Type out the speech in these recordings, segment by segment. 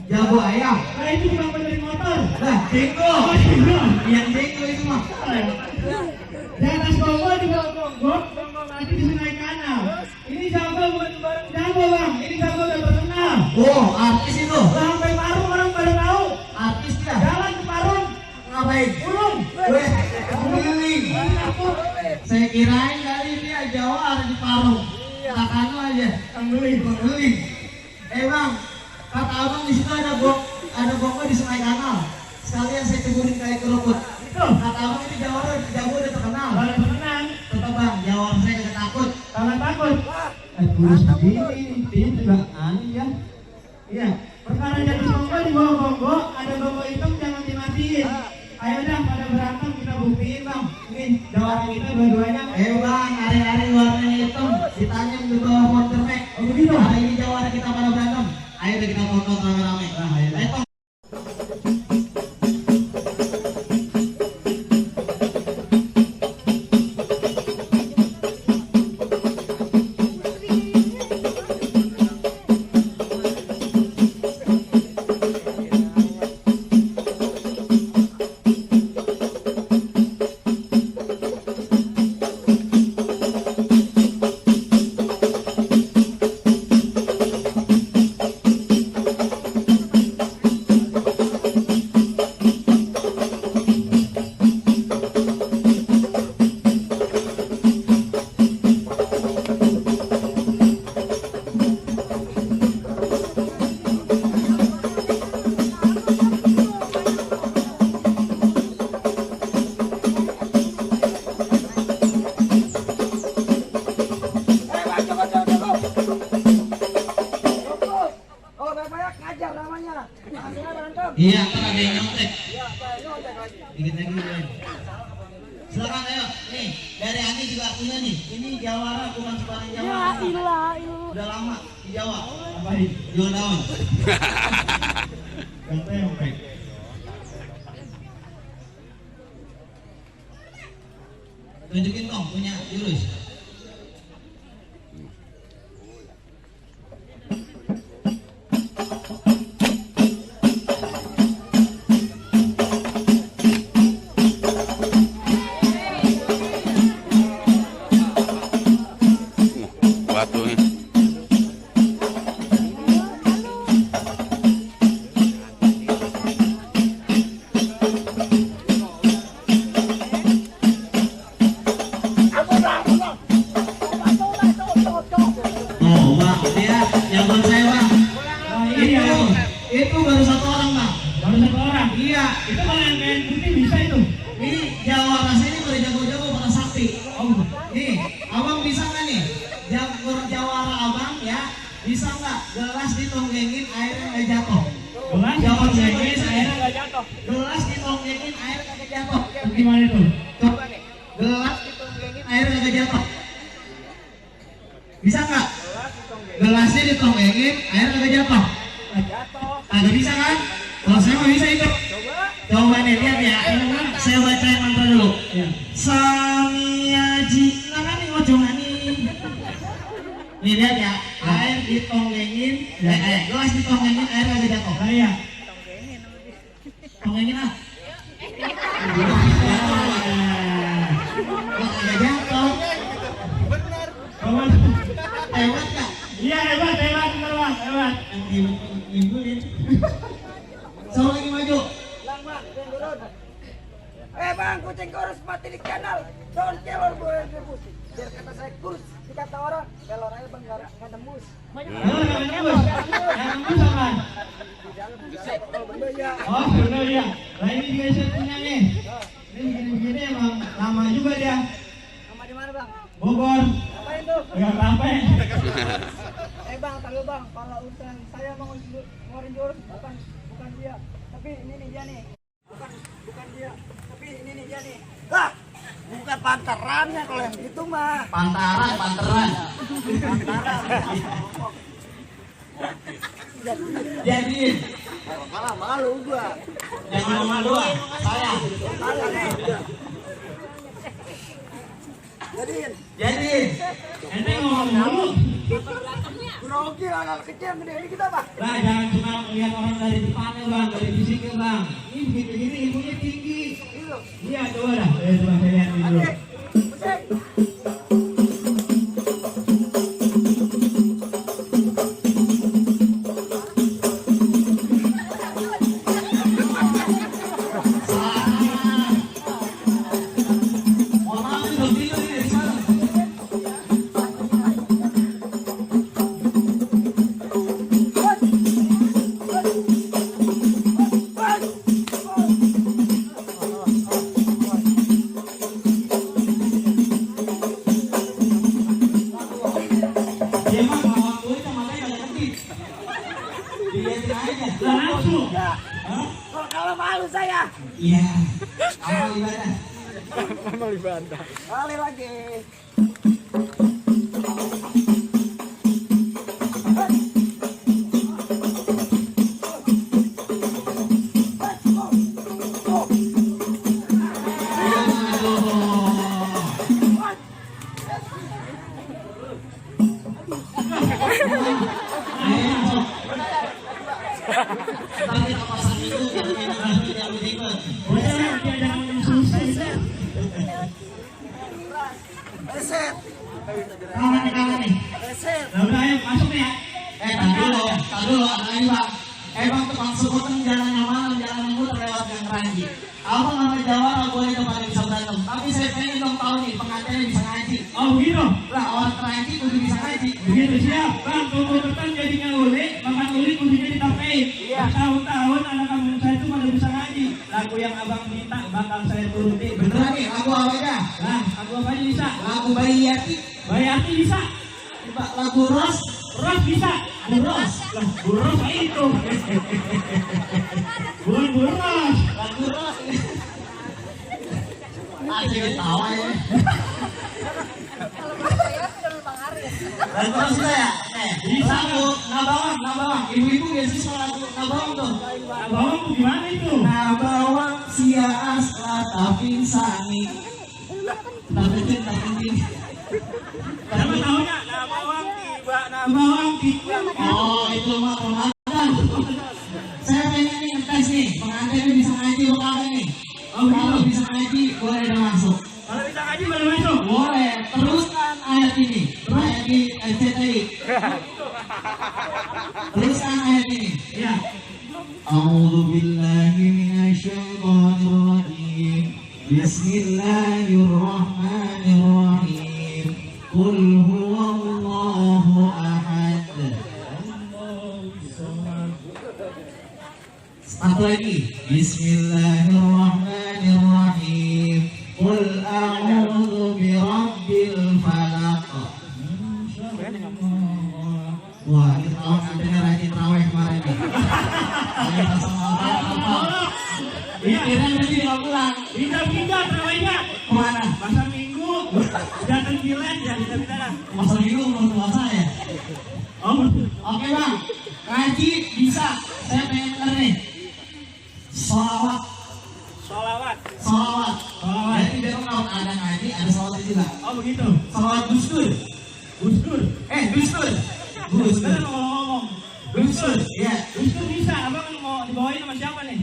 Jago ayam. Nah itu juga dari motor. Lah, jenggo. Oh, jenggo. Yang jenggo itu mah. Di atas bonggol juga bonggol nanti di sungai kanal. Ini jago bukan bareng jago bang. Ini jago udah terkenal. Oh, artis itu. Sampai Parung orang pada tahu. Artis ya. Jalan ke Parung. Ngapain? Pulung. Weh, keliling. Saya kirain kali dia Jawa ada di Parung. Takanu aja. Keliling. Bang, kata abang di situ ada bonggol di sungai kanal. Sekalian saya tegurin kayak keruput. Kata abang itu Jawa udah terkenal. Kalau tenang. Tetap bang, jawab saya kagak takut. Jangan takut. Kurus begini, intinya juga aneh ya. Iya, perkara jadi bonggol di bawah bonggol, ada bonggol hitam jangan dimatiin. Ayo dah pada berantem kita buktiin bang. Ini jawab kita dua-duanya. Bang, hari-hari warnanya hitam. Ditanya di bawah motor mek. Oh begitu. Hari ini jawab kita pada berantem. Ayo deh kita foto rame-rame. Ayo. Iya, kan ada yang nyontek. Dikit lagi boleh. Silakan ayo. Nih, dari Ani juga punya nih. Ini jawara bukan sembarang jawara. Ya, Udah lama di Jawa. Apain? Jual daun. Tempe. Tunjukin dong punya jurus. Itu baru satu orang bang. Baru satu orang. Iya. Itu kalau yang kain putih bisa itu. Ini Jawa rasa ini pada jago-jago pada sakti. Oh. Nih, abang bisa nggak nih? Jawara abang ya, bisa nggak gelas ditonggengin airnya nggak jatuh? Gelas ditonggengin airnya nggak jatuh. Gelas ditonggengin air nggak jatuh. Gimana itu? Coba nih. Gelas ditonggengin air nggak jatuh. Bisa nggak? Gelasnya ditonggengin air nggak jatuh. Agak bisa kan? Kalau saya mau bisa itu. Coba nih lihat ya. Saya baca mantra dulu. Samiyaji nangani ngojongani. Nih lihat ya. Air ditonggengin, gelas ditonggengin air agak jatuh. Iya. Tonggengin ah. Kok agak jatuh? Benar. penting kau harus mati di kanal. Daun kelor boleh rebus. Biar kata saya kurus, dikata orang kelor aja bang nggak tembus. Oh, bener ya. Nah ini juga saya punya nih. Ini gini-gini emang lama juga dia. Nama di mana bang? Bogor. Ngapain tuh? Enggak sampai. Bang, tahu bang, kalau urusan saya mau ngeluarin jurus, bukan dia, tapi ini nih dia nih. Bukan dia, tapi ini nih dia nih. Lah, bukan pantarannya kalau yang gitu mah. Pantaran. Jadi, Malah malu gua. jangan malu saya. Jadi, Ente ngomong dulu. Grogi anak kecil gede ini kita pak. Lah jangan cuma lihat orang dari depannya bang, dari fisiknya bang. Ini begini ilmunya tinggi. Iya coba dah. Coba saya lihat dulu. Kalau malu saya. iya, amal ibadah. Kali lagi. Reset. Kawan nih. Reset. Nah udah ayo masuk nih ya. Tar dulu, ada lagi bang. Bang tukang sebutkan jalannya malam, jalannya muter lewat Gang Keranji. Abang sama Jawara boleh depan bisa berantem. Tapi saya pengen dong tahu nih pengantinnya bisa ngaji. Oh begitu. Lah orang Keranji kudu bisa ngaji. Begitu siap. Bang tunggu depan jadinya ulik, makan ulik kuncinya ditapein. Tahun-tahun anak kampung saya itu mana bisa ngaji. Lagu yang abang minta bakal saya turuti. Beneran nih, lagu apa aja? Nah, lagu apa aja bisa? Lagu Bayi Yati, Bayati bisa. lagu Ros, Ros bisa. Buros, Lah, buros itu. Buros. lagu Ros. Asik ketawa ya. Lagu Ros bisa ya? Lagu Nabawang. Ibu-ibu biasanya suka lagu Nabawang tuh. Abang gimana itu? Nabawang sia asla tapi sani. Tak penting. Siapa tahunya? Nabawang tiba. Oh, itu mah Ramadan. Saya pengen nih ngetes nih, pengantinnya bisa ngaji apa kagak nih? Oh, Kalau bisa ngaji, boleh udah masuk. Kalau bisa ngaji boleh masuk. Boleh, teruskan ayat ini. Ayat di NCTI. Teruskan ayat ini. Iya. A'udzu billahi minasyaitonir rajim. Bismillahirrahmanirrahim. Qul huwallahu ahad. Satu lagi. Bismillahirrahmanirrahim. Qul a'udzu birabbil falaq. Wah, kita tahu nantinya rajin terawih kemarin nih. Kita sama orang apa? Pikiran nanti nggak pulang. Pindah terawihnya. Kemana? Masa minggu. Udah tergilet ya pindah. Masa minggu belum puasa ya? Oh betul. Oke bang, ngaji bisa. Saya pengen denger nih. Sholawat. Jadi besok kalau ada ngaji, ada sholawat juga. Oh begitu. Sholawat Gusdur. Gusdur. Gusdur. Bener ngomong. Gusdur. Iya. Gusdur bisa. Abang mau dibawain sama siapa nih?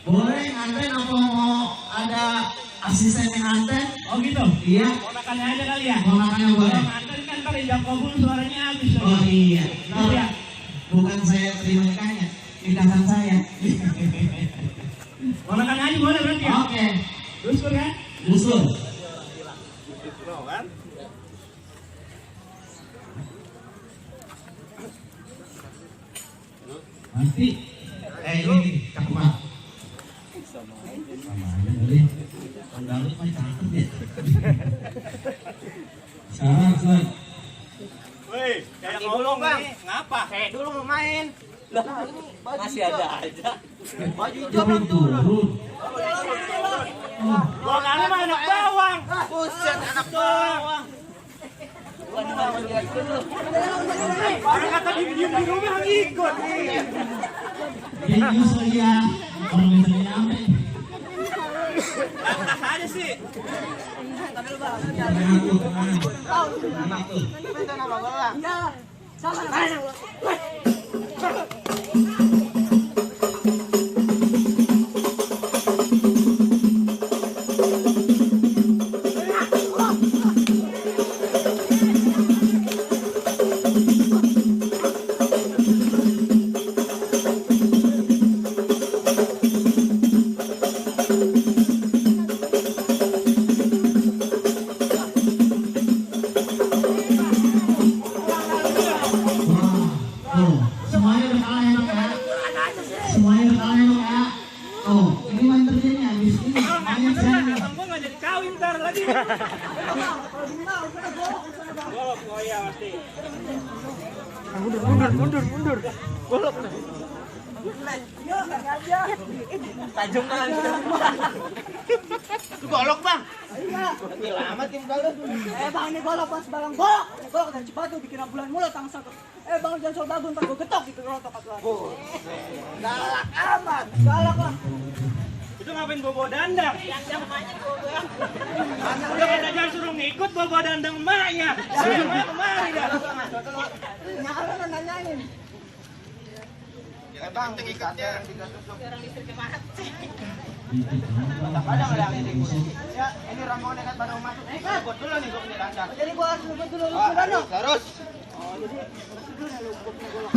Boleh nganten atau mau ada asisten yang nganten? Oh gitu. Iya. Ponakannya aja kali ya. Ponakannya boleh. Kalau nganter kan ntar hijab kabul suaranya habis. Oh iya. Iya. Bukan saya terima nikahnya, nikahan saya. Ponakannya aja boleh berarti ya. Oke. Gusdur ya. Musuh. Nanti ini nih cakupan. Sama aja boleh. Penggalut mah cakep ya. Sekarang. Woi, kayak ngomong bang, ngapa? Kayak dulu mau main. Lah, masih ada aja. Baju hijau belum turun. Gua kali mah anak bawang. Buset, anak bawang. Orang kata diem di rumah ngikut nih. Ya justru ya. Orang misalnya apa? Lantas aja sih. Ya, sama. Semuanya berkala enak ya. Semuanya berkala enak ya. Oh, ini main terjadi habis ini. Main saya. Gua nggak jadi kawin ntar lagi. Golok, oh iya pasti. Mundur. Golok. Tajam kan. Itu golok bang. Iya. Lama tim golok. Bang ini golok pas balang golok. Golok dari Cipatu bikin bulan mulut tanggal 1. Bang jangan soal bagun ntar gue getok gitu rotok atuh. Galak amat. Galak lah. Itu ngapain bawa dandang? Dandang emaknya bawa. Udah kita jangan suruh ngikut bawa dandang emaknya. Suruh kemari dah. Nyala nanyain. Bang, ikatnya orang listriknya mati. Kadang ada yang ya, ini rombongan dekat baru masuk. Buat dulu nih gua punya dandang. Jadi gua harus luput dulu dandang. Harus. Oh, jadi dulu nih gua punya golok.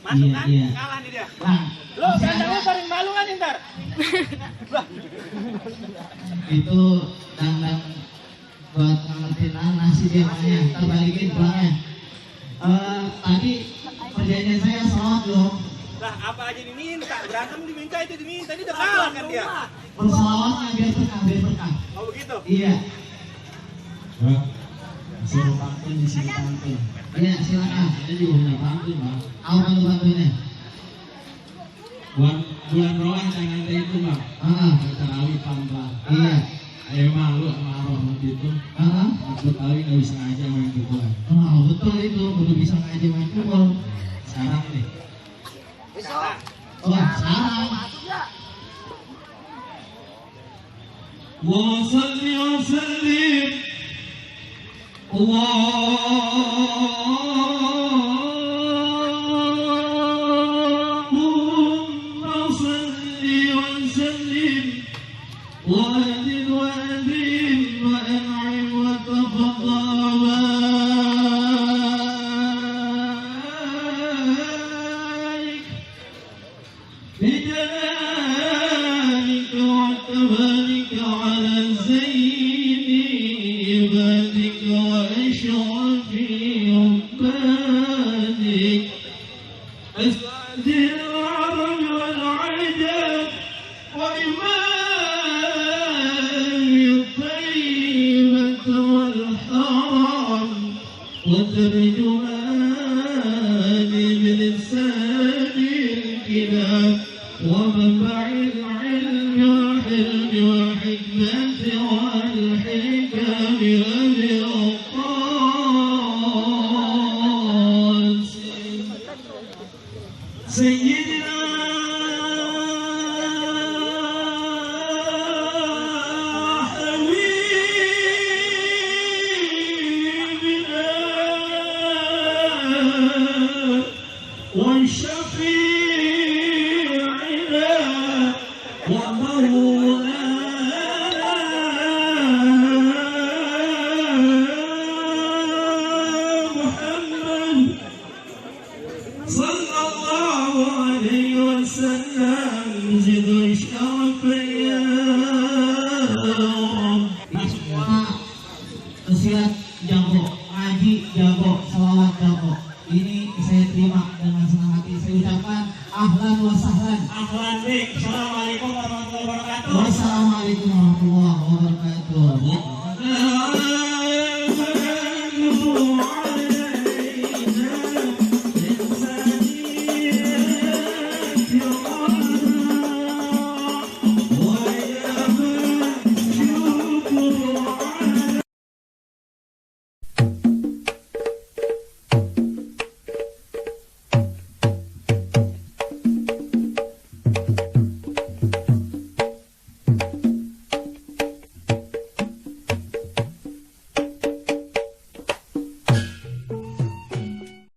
Masuk kan? Iya. Kalah nih dia. Bang, Lo dandangnya paling malu kan ntar? Itu dandang buat ngangetin nasi dia namanya. Ntar balikin pulangnya. Tadi perjanjian saya sholat loh. Lah apa aja diminta, berantem diminta itu diminta, ini udah kalah kan dia. Bersalawatnya biar berkah. Oh begitu? Iya. suruh pantun di sini pantun. Iya silakan. Saya juga punya pantun bang. Apa bantu-bantunya? Bulan Rohan jangan ada itu bang. Tarawih pampa. Iya. Ayo malu sama Rohan itu. Aku tahu nggak bisa aja main pukulan. Betul itu, udah bisa ngaji main pukul. Sekarang nih. Oh, sekarang. Wasalli wasallim. Allahumma salli wa sallim. وأذن وأذن وأنعم وتفضل بحمدك أستأذن العرب والعجم وإمامي الطيبة والحرم وترجماني بلسان الكلام ومنبع العلم والحلم والحكمة والحكم أبي القاسم سيدنا وشفيعنا ومولانا محمد صلى الله عليه وسلم زد الشرف يا رب. Siap jago, ngaji jago, salawat jago. Ini saya terima dengan senang hati. Saya ucapkan ahlan wa sahlan. Ahlan bik.